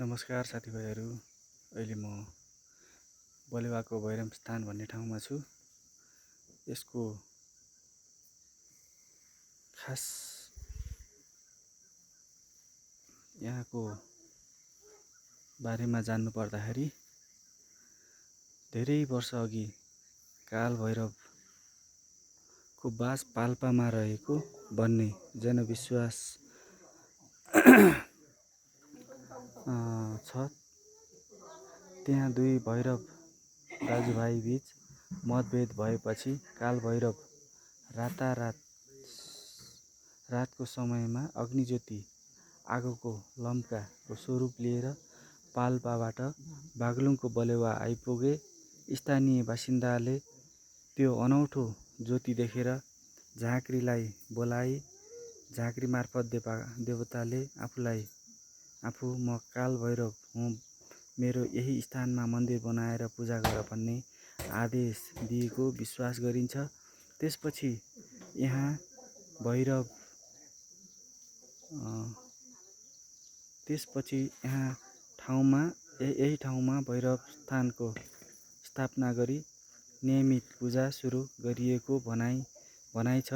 नमस्कार साथीभाइहरू। अहिले म बलेवाको भैरम स्थान भन्ने ठाउँमा छु। यसको खास यहाँको बारेमा जान्नु पर्दाखेरि धेरै वर्ष अघि काल भैरवको बास पाल्पामा रहेको भन्ने जनविश्वास छ। त्यहाँ दुई भैरव दाजुभाइ बीच मतभेद भएपछि काल भैरव रातको समयमा अग्निज्योति आगोको लम्काको स्वरूप लिएर पाल्पाबाट बागलुङको बलेवा आइपुगे। स्थानीय बासिन्दाले त्यो अनौठो ज्योति देखेर झाँक्रीलाई बोलाए। झाँक्री मार्फत देवताले आफू म काल भैरव हुँ, मेरो यही स्थानमा मन्दिर बनाएर पूजा गर भन्ने आदेश दिएको विश्वास गरिन्छ। त्यसपछि यहाँ यही ठाउँमा भैरव स्थानको स्थापना गरी नियमित पूजा सुरु गरिएको भनाइ छ।